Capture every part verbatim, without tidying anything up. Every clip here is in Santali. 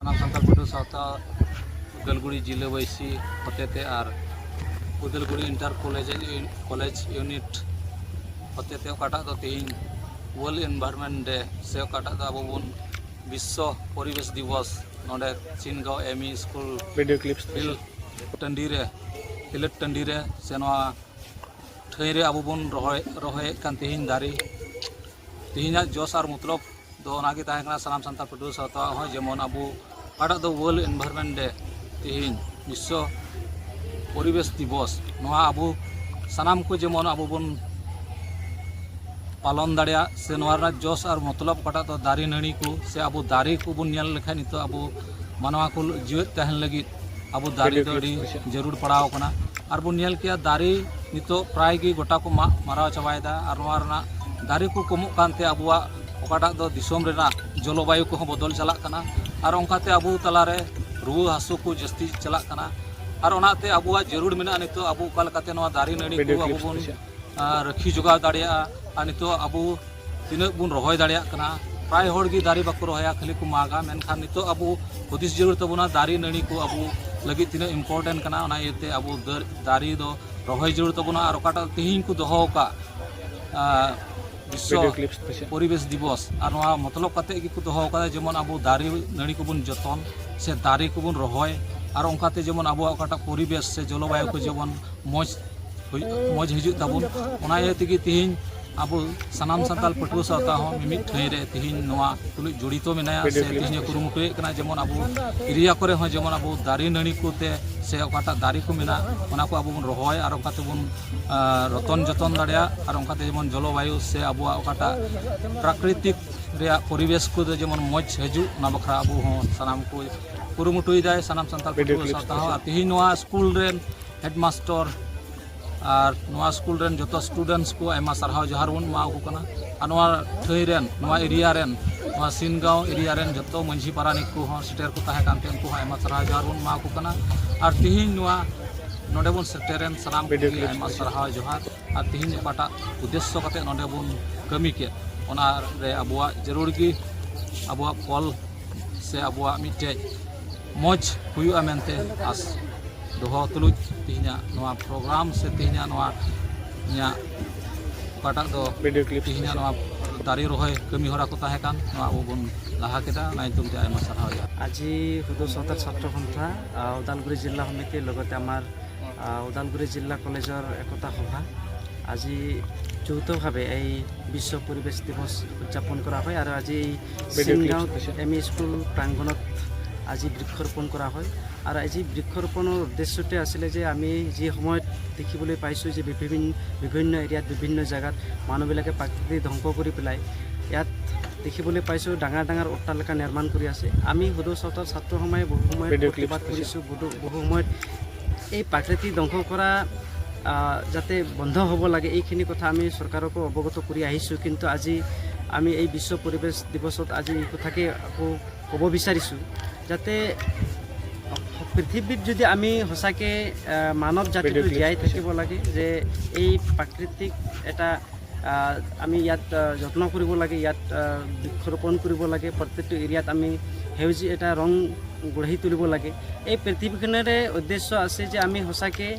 ᱥᱟᱱᱟᱢ ᱥᱟᱱᱛᱟᱲ ᱯᱟᱹᱴᱷᱩᱣᱟᱹ ᱥᱟᱶᱛᱟ ᱩᱫᱟᱞᱜᱩᱲᱤ ᱡᱤᱞᱟᱹᱵᱟᱹᱭᱥᱤ ᱦᱚᱛᱮᱛᱮ ᱟᱨ Udalguri inter college, college unit ᱦᱚᱛᱮᱛᱮ ᱚᱠᱟᱴᱟᱜ ᱫᱚ ᱛᱮᱦᱮᱧ ᱣᱟᱨᱞᱰ ᱮᱱᱵᱷᱟᱭᱨᱱᱢᱮᱱᱴ ᱰᱮ ᱥᱮ ᱚᱠᱟᱴᱟᱜ ᱫᱚ ᱟᱵᱚ ᱵᱚᱱ ᱵᱤᱥᱥᱚ ᱯᱚᱨᱤᱵᱮᱥ ᱫᱤᱵᱚᱥ ᱱᱚᱰᱮ Singaon M E school video clips field ᱴᱟᱺᱰᱤ ᱨᱮ, ᱠᱷᱮᱞᱳᱰ ᱴᱟᱺᱰᱤ ᱨᱮ ᱥᱮ ᱱᱚᱣᱟ ᱴᱷᱟᱹᱭ ᱨᱮ ᱟᱵᱚ ᱵᱚᱱ ᱨᱚᱦᱚᱭ, ᱨᱚᱦᱚᱭᱮᱫ ᱠᱟᱱ ᱛᱮᱦᱮᱧ ᱫᱟᱨᱮ, ᱛᱮᱦᱮᱧᱟᱜ ᱡᱚᱥ ᱟᱨ ᱢᱚᱛᱞᱚᱵ ᱫᱚ ᱚᱱᱟᱜᱮ ᱛᱟᱦᱮᱸ ᱠᱟᱱᱟ ᱥᱟᱱᱟᱢ ᱥᱟᱱᱛᱟᱲ ᱯᱟᱹᱴᱷᱩᱣᱟᱹ ᱥᱟᱶᱛᱟ ᱦᱚᱸ ᱡᱮᱢᱚᱱ ᱟᱵᱚ ᱚᱠᱟᱴᱟᱜ ᱫᱚ ᱣᱟᱨᱞᱰ ᱮᱱᱵᱷᱟᱭᱨᱱᱢᱮᱱᱴ ᱰᱮ ᱛᱮᱦᱮᱧ ᱵᱤᱥᱥᱚ ᱯᱚᱨᱤᱵᱮᱥ ᱫᱤᱵᱚᱥ, ᱱᱚᱣᱟ ᱟᱵᱚ ᱥᱟᱱᱟᱢ ᱠᱚ ᱡᱮᱢᱚᱱ ᱟᱵᱚ ᱵᱚᱱ ᱯᱟᱞᱚᱱ ᱫᱟᱲᱮᱭᱟᱜ ᱥᱮ ᱱᱚᱣᱟ ᱨᱮᱱᱟᱜ ᱡᱚᱥ ᱟᱨ ᱢᱚᱛᱞᱚᱵ ᱚᱠᱟᱴᱟᱜ ᱫᱚ ᱫᱟᱨᱮ ᱱᱟᱹᱲᱤ ᱠᱚ ᱥᱮ ᱟᱵᱚ ᱫᱟᱨᱮ ᱠᱚᱵᱚᱱ ᱧᱮᱞ ᱞᱮᱠᱷᱟᱱ ᱱᱤᱛᱚᱜ ᱟᱵᱚ ᱢᱟᱱᱣᱟ ᱠᱚ ᱡᱤᱣᱮᱫ ᱛᱟᱦᱮᱱ ᱞᱟᱹᱜᱤᱫ ᱟᱵᱚ ᱫᱟᱨᱮ ᱫᱚ ᱟᱹᱰᱤ ᱡᱟᱹᱨᱩᱲ ᱯᱟᱲᱟᱣ ᱟᱠᱟᱱᱟ᱾ ᱟᱨ ᱵᱚᱱ ᱧᱮᱞ ᱠᱮᱜᱼᱟ ᱫᱟᱨᱮ ᱱᱤᱛᱚᱜ ᱯᱨᱟᱭ ᱜᱮ ᱜᱚᱴᱟ ᱠᱚ ᱢᱟᱜ ᱢᱟᱨᱟᱣ ᱪᱟᱵᱟᱭᱮᱫᱟ ᱟᱨ ᱱᱚᱣᱟ ᱨᱮᱱᱟᱜ ᱫᱟᱨᱮ ᱠᱚ ᱠᱚᱢᱚᱜ ᱠᱟᱱᱛᱮ ᱟᱵᱚᱣᱟᱜ ᱚᱠᱟᱴᱟᱜ ᱫᱚ ᱫᱤᱥᱚᱢ ᱨᱮᱱᱟᱜ ᱡᱚᱞᱚᱵᱟᱭᱩ ᱠᱚᱦᱚᱸ ᱵᱚᱫᱚᱞ ᱪᱟᱞᱟᱜ ᱠᱟᱱᱟ᱾ ᱟᱨ ᱚᱱᱠᱟᱛᱮ ᱟᱵᱚ ᱛᱟᱞᱟᱨᱮ ᱨᱩᱣᱟᱹ ᱦᱟᱹᱥᱩ ᱠᱚ ᱡᱟᱹᱥᱛᱤ ᱪᱟᱞᱟᱜ ᱠᱟᱱᱟ᱾ ᱟᱨ ᱚᱱᱟᱛᱮ ᱟᱵᱚᱣᱟᱜ ᱡᱟᱹᱨᱩᱲ ᱢᱮᱱᱟᱜᱼᱟ ᱱᱤᱛᱚᱜ ᱟᱵᱚ ᱚᱠᱟ ᱞᱮᱠᱟᱛᱮ ᱱᱚᱣᱟ ᱫᱟᱨᱮ ᱱᱟᱹᱲᱤ ᱠᱚ ᱟᱵᱚ ᱵᱚᱱ ᱟᱨ ᱨᱟᱹᱠᱷᱤ ᱡᱚᱜᱟᱣ ᱫᱟᱲᱮᱭᱟᱜᱼᱟ᱾ ᱟᱨ ᱱᱤᱛᱚᱜ ᱟᱵᱚ ᱛᱤᱱᱟᱹᱜ ᱵᱚᱱ ᱨᱚᱦᱚᱭ ᱫᱟᱲᱮᱭᱟᱜ ᱠᱟᱱᱟ, ᱯᱨᱟᱭ ᱦᱚᱲ ᱜᱮ ᱫᱟᱨᱮ ᱵᱟᱠᱚ ᱨᱚᱦᱚᱭᱟ, ᱠᱷᱟᱹᱞᱤ ᱠᱚ ᱢᱟᱜᱟ᱾ ᱢᱮᱱᱠᱷᱟᱱ ᱱᱤᱛᱚᱜ ᱟᱵᱚ ᱦᱩᱫᱤᱥ ᱡᱟᱹᱨᱩᱲ ᱛᱟᱵᱚᱱᱟ ᱫᱟᱨᱮ ᱱᱟᱹᱲᱤ ᱠᱚ ᱟᱵᱚ ᱞᱟᱹᱜᱤᱫ ᱛᱤᱱᱟᱹᱜ ᱤᱢᱯᱚᱨᱴᱮᱱᱴ ᱠᱟᱱᱟ᱾ ᱚᱱᱟ ᱤᱭᱟᱹᱛᱮ ᱟᱵᱚ ᱫᱟᱨ-, ᱫᱟᱨᱮ ᱫᱚ ᱨᱚᱦᱚᱭ ᱡᱟᱹᱨᱩᱲ ᱛᱟᱵᱚᱱᱟ᱾ ᱟᱨ ᱚᱠᱟᱴᱟᱜ ᱛᱮᱦᱮᱧ ᱠᱚ ᱫᱚᱦᱚ ᱟᱠᱟᱫ, ᱟᱸ, ᱵᱤᱥᱥᱚ ᱯᱚᱨᱤᱵᱮᱥ ᱫᱤᱵᱚᱥ, ᱟᱨ ᱱᱚᱣᱟ ᱢᱚᱛᱞᱚᱵ ᱠᱟᱛᱮ ᱜᱮᱠᱚ ᱫᱚᱦᱚ ᱟᱠᱟᱫᱟ ᱡᱮᱢᱚᱱ ᱟᱵᱚ ᱫᱟᱨᱮ ᱱᱟᱹᱲᱤ ᱠᱚᱵᱚᱱ ᱡᱚᱛᱚᱱ ᱥᱮ ᱫᱟᱨᱮ ᱠᱚᱵᱚᱱ ᱨᱚᱦᱚᱭ, ᱟᱨ ᱚᱱᱠᱟᱛᱮ ᱡᱮᱢᱚᱱ ᱟᱵᱚᱣᱟᱜ ᱚᱠᱟᱴᱟᱜ ᱯᱚᱨᱤᱵᱮᱥ ᱥᱮ ᱡᱚᱞᱚᱵᱟᱭᱩ ᱠᱚ ᱡᱮᱢᱚᱱ ᱢᱚᱡᱽ ᱦᱩᱭᱩᱜ, ᱢᱚᱡᱽ ᱦᱤᱡᱩᱜ ᱛᱟᱵᱚᱱ᱾ ᱚᱱᱟ ᱤᱭᱟᱹ ᱛᱮᱜᱮ ᱛᱮᱦᱮᱧ ᱟᱵᱚ ᱥᱟᱱᱟᱢ ᱥᱟᱱᱛᱟᱲ ᱯᱟᱹᱴᱷᱩᱣᱟᱹ ᱥᱟᱶᱛᱟ ᱦᱚᱸ ᱢᱤᱢᱤᱫ ᱴᱷᱟᱹᱭ ᱨᱮ ᱛᱮᱦᱮᱧ ᱱᱚᱣᱟ ᱛᱩᱞᱩᱡ ᱡᱚᱲᱤᱛᱚ ᱢᱮᱱᱟᱭᱟ ᱥᱮ ᱛᱮᱦᱮᱧ ᱮ ᱠᱩᱨᱩᱢᱩᱴᱩᱭᱮᱫ ᱠᱟᱱᱟ ᱡᱮᱢᱚᱱ ᱟᱵᱚ ᱮᱨᱤᱭᱟ ᱠᱚᱨᱮ ᱦᱚᱸ ᱡᱮᱢᱚᱱ ᱟᱵᱚ ᱫᱟᱨᱮ ᱱᱟᱹᱲᱤ ᱠᱚᱛᱮ ᱥᱮ ᱚᱠᱟᱴᱟᱜ ᱫᱟᱨᱮ ᱠᱚ ᱢᱮᱱᱟᱜ ᱚᱱᱟ ᱠᱚ ᱟᱵᱚ ᱵᱚᱱ ᱨᱚᱦᱚᱭ ᱟᱨ ᱚᱱᱠᱟ ᱛᱮᱵᱚᱱ, ᱟᱸ, ᱨᱚᱛᱚᱱ ᱡᱚᱛᱚᱱ ᱫᱟᱲᱮᱭᱟᱜ ᱟᱨ ᱚᱱᱠᱟᱛᱮ ᱡᱮᱢᱚᱱ ᱡᱚᱞᱚᱵᱟᱭᱩ ᱥᱮ ᱟᱵᱚᱣᱟᱜ ᱚᱠᱟᱴᱟᱜ ᱯᱨᱟᱠᱨᱤᱛᱤᱠ ᱨᱮᱭᱟᱜ ᱯᱚᱨᱤᱵᱮᱥ ᱠᱚᱫᱚ ᱡᱮᱢᱚᱱ ᱢᱚᱡᱽ ᱦᱤᱡᱩᱜ, ᱚᱱᱟ ᱵᱟᱠᱷᱨᱟ ᱟᱵᱚ ᱦᱚᱸ ᱥᱟᱱᱟᱢ ᱠᱚ ᱠᱩᱨᱩᱢᱩᱴᱩᱭᱮᱫᱟᱭ ᱥᱟᱱᱟᱢ ᱥᱟᱱᱛᱟᱲ ᱯᱟᱹᱴᱷᱩᱣᱟᱹ ᱥᱟᱶᱛᱟ ᱦᱚᱸ᱾ ᱟᱨ ᱛᱮᱦᱮᱧ ᱱᱚᱣᱟ ᱥᱠᱩᱞ ᱨᱮᱱ ᱦᱮᱰᱢᱟᱥᱴᱚᱨ ᱟᱨ ᱱᱚᱣᱟ ᱥᱠᱩᱞ ᱨᱮᱱ ᱡᱚᱛᱚ ᱥᱴᱩᱰᱮᱱᱴᱥ ᱠᱚ ᱟᱭᱢᱟ ᱥᱟᱨᱦᱟᱣ ᱡᱚᱦᱟᱨ ᱵᱚᱱ ᱮᱢᱟ ᱠᱚ ᱠᱟᱱᱟ᱾ ᱟᱨ ᱱᱚᱣᱟ ᱴᱷᱟᱹᱭ ᱨᱮᱱ, ᱱᱚᱣᱟ ᱮᱨᱤᱭᱟ ᱨᱮᱱ, ᱱᱚᱣᱟ ᱥᱤᱱᱜᱟᱸᱣ ᱮᱨᱤᱭᱟ ᱨᱮᱱ ᱡᱚᱛᱚ ᱢᱟᱹᱡᱷᱤ ᱯᱟᱨᱟᱱᱤᱠ ᱠᱚᱦᱚᱸ ᱥᱮᱴᱮᱨ ᱠᱚ ᱛᱟᱦᱮᱸ ᱠᱟᱱᱛᱮ ᱩᱱᱠᱩ ᱦᱚᱸ ᱟᱭᱢᱟ ᱥᱟᱨᱦᱟᱣ ᱡᱚᱦᱟᱨ ᱵᱚᱱ ᱮᱢᱟ ᱠᱚ ᱠᱟᱱᱟ᱾ ᱟᱨ ᱛᱮᱦᱮᱧ ᱱᱚᱣᱟ ᱱᱚᱰᱮ ᱵᱚᱱ ᱥᱮᱴᱮᱨᱮᱱ ᱥᱟᱱᱟᱢ ᱠᱚᱜᱮ ᱟᱭᱢᱟ ᱥᱟᱨᱦᱟᱣ ᱡᱚᱦᱟᱨ᱾ ᱟᱨ ᱛᱮᱦᱮᱧ ᱚᱠᱟᱴᱟᱜ ᱩᱫᱽᱫᱮᱥᱥᱚ ᱠᱟᱛᱮ ᱱᱚᱰᱮ ᱵᱚᱱ ᱠᱟᱹᱢᱤ ᱠᱮᱫ, ᱚᱱᱟ ᱨᱮ ᱟᱵᱚᱣᱟᱜ ᱡᱟᱹᱨᱩᱲ ᱜᱮ ᱟᱵᱚᱣᱟᱜ ᱯᱷᱚᱞ ᱟᱵᱚᱣᱟᱜ ᱢᱤᱫᱴᱮᱡ ᱢᱚᱡᱽ ᱦᱩᱭᱩᱜᱼᱟ ᱢᱮᱱᱛᱮ ᱟᱥ ᱫᱚᱦᱚ ᱛᱩᱞᱩᱡ ᱛᱮᱦᱮᱧᱟᱜ ᱱᱚᱣᱟ ᱯᱨᱳᱜᱨᱟᱢ ᱥᱮ ᱛᱮᱦᱮᱧᱟᱜ ᱱᱚᱣᱟ ᱤᱧᱟᱹᱜ ᱚᱠᱟᱴᱟᱜ ᱫᱚ ᱛᱮᱦᱮᱧᱟᱜ ᱱᱚᱣᱟ ᱫᱟᱨᱮ ᱨᱚᱦᱚᱭ ᱠᱟᱹᱢᱤ ᱦᱚᱨᱟ ᱠᱚ ᱛᱟᱦᱮᱸ ᱠᱟᱱ, ᱱᱚᱣᱟ ᱟᱵᱚ ᱵᱚᱱ ᱞᱟᱦᱟ ᱠᱮᱫᱟ᱾ ᱚᱱᱟ ᱧᱩᱛᱩᱢ ᱛᱮ ᱟᱭᱢᱟ ᱥᱟᱨᱦᱟᱣ ᱭᱟ᱾ আজি হুদু সাঁওতাল ছাত্র সন্থা, আহ, ওদালগুৰি জিলা সমিতি লগতে আমাৰ, আহ, ওদালগুৰি জিলা কলেজৰ একতা সভা আজি যৌথভাৱে এই বিশ্ব পৰিৱেশ দিৱস উদযাপন কৰা হয় আৰু আজি এই চিনগাঁও এম ই স্কুল প্ৰাংগণত আজি বৃক্ষৰোপণ কৰা হয়। আৰু আজি বৃক্ষৰোপণৰ উদ্দেশ্যতে আছিলে যে আমি যি সময়ত দেখিবলৈ পাইছোঁ যে বিভিন্ন, বিভিন্ন এৰিয়াত, বিভিন্ন জেগাত মানুহবিলাকে প্ৰাকৃতিক ধ্বংস কৰি পেলাই ইয়াত দেখিবলৈ পাইছোঁ ডাঙৰ ডাঙৰ অট্টালিকা নিৰ্মাণ কৰি আছে। আমি হুদু সাঁওতাল ছাত্ৰ সমাজে বহু সময়ত প্ৰতিবাদ কৰিছোঁ, বহু, বহু সময়ত এই প্ৰাকৃতিক ধ্বংস কৰা, আহ, যাতে বন্ধ হ'ব লাগে, এইখিনি কথা আমি চৰকাৰকো অৱগত কৰি আহিছোঁ। কিন্তু আজি আমি এই বিশ্ব পৰিৱেশ দিৱসত আজি এই কথাকে আকৌ ক'ব বিচাৰিছোঁ, যাতে পৃথিৱীত যদি আমি সঁচাকৈ, আহ, মানৱ জাতিটো জীয়াই থাকিব লাগে, যে এই প্ৰাকৃতিক এটা, আহ, আমি ইয়াত, আহ, যত্ন কৰিব লাগে, ইয়াত, আহ, বৃক্ষৰোপণ কৰিব লাগে, প্ৰত্যেকটো এৰিয়াত আমি সেউজীয়া এটা ৰং গঢ়ি তুলিব লাগে। এই পৃথিৱীখনৰে উদ্দেশ্য আছে যে আমি সঁচাকৈ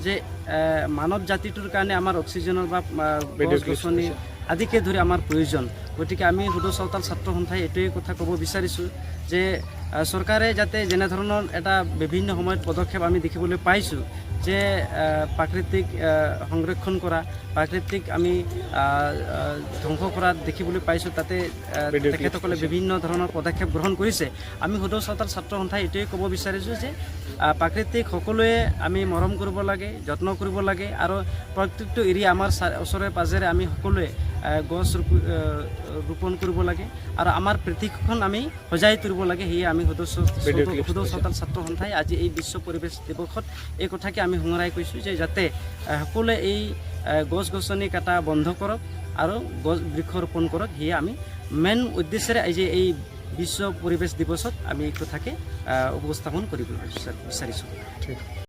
যে, আহ, মানৱ জাতিটোৰ কাৰণে আমাৰ অক্সিজেনৰ বা, আহ, গছ গছনি আদিকে ধৰি আমাৰ প্ৰয়োজন। গতিকে আমি হুদু সাঁওতাল ছাত্ৰ সন্থাই এইটোৱেই কথা ক'ব বিচাৰিছোঁ যে, আহ, চৰকাৰে যাতে যেনেধৰণৰ এটা বিভিন্ন সময়ত পদক্ষেপ আমি দেখিবলৈ পাইছোঁ যে, আহ, প্ৰাকৃতিক, আহ, সংৰক্ষণ কৰা, প্ৰাকৃতিক আমি, আহ, আহ, ধ্বংস কৰা দেখিবলৈ পাইছোঁ, তাতে, আহ, তেখেতসকলে বিভিন্ন ধৰণৰ পদক্ষেপ গ্ৰহণ কৰিছে। আমি হুদু সাঁওতাল ছাত্ৰ সন্থাই এইটোৱেই ক'ব বিচাৰিছোঁ যে, আহ, প্ৰাকৃতিক সকলোৱে আমি মৰম কৰিব লাগে, যত্ন কৰিব লাগে আৰু প্ৰত্যেকটো এৰিয়া আমাৰ চা-, ওচৰে পাজৰে আমি সকলোৱে, আহ, গছ ৰোপ-, আহ, ৰোপণ কৰিব লাগে আৰু আমাৰ পৃথিৱীখন আমি সজাই তুলিব লাগে। সেয়ে আমি হুদু স-, হুদু সাঁওতাল ছাত্ৰ সন্থাই আজি এই বিশ্ব পৰিৱেশ দিৱসত এই কথাকে আমি সোঁৱৰাই কৈছোঁ যে যাতে, আহ, সকলোৱে এই, আহ, গছ গছনি কটা বন্ধ কৰক আৰু গছ বৃক্ষ ৰোপণ কৰক। সেয়ে আমি মেইন উদ্দেশ্যেৰে আজি এই বিশ্ব পৰিৱেশ দিৱসত আমি এই কথাকে, আহ, উপস্থাপন কৰিবলৈ বিচাৰ-, বিচাৰিছোঁ। ঠিক।